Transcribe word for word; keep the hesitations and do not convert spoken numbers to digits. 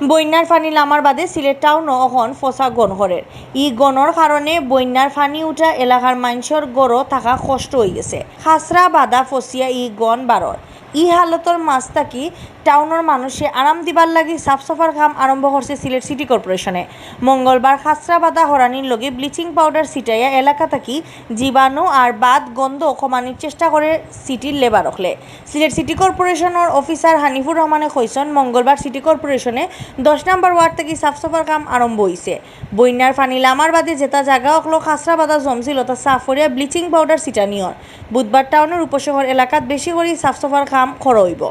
বইন্যার ফানি লামার বাদে সিলেট টাউনও অখন ফসা গন করের। ই গনর কারণে বইন্যার ফানি উঠা এলাকার মানষর গরো থাকা কষ্ট অইগেছে। খাসরা বাদা ফসিয়া ই গন বারর। ই হালতর মাঝ থাকি টাউনর মানষরে আরাম দিবার লাগি সাফ সাফার কাম আরম্ভ করছে সিলেট সিটি কর্পোরেশনে। মঙ্গলবার খাসরা বাদা হরানির লগে ব্লিচিং পাউডার ছিটাইয়া এলাকা থাকি জীবাণু আর বাদ গন্ধ কমানির চেষ্টা করের সিটির লেবার অকলে। সিলেট সিটি কর্পোরেশনর অফিসার হানিফুর রহমানে কইছইন, মঙ্গলবার সিটি কর্পোরেশনে দশ নম্বর ওয়ার্ড থাকি সাফ সাফার কাম আরম্ভ অইছে। বইন্যার ফানি লামার বাদে যেতা জাগা অকলো খাসরা বাদা জমছিল, অতা সাফ করিয়া ব্লিচিং পাউডার ছিটানি অর। বুধবার টাউনর উপশহর এলাকাত বেশি করি সাফ সাফার কাম করা অইবো।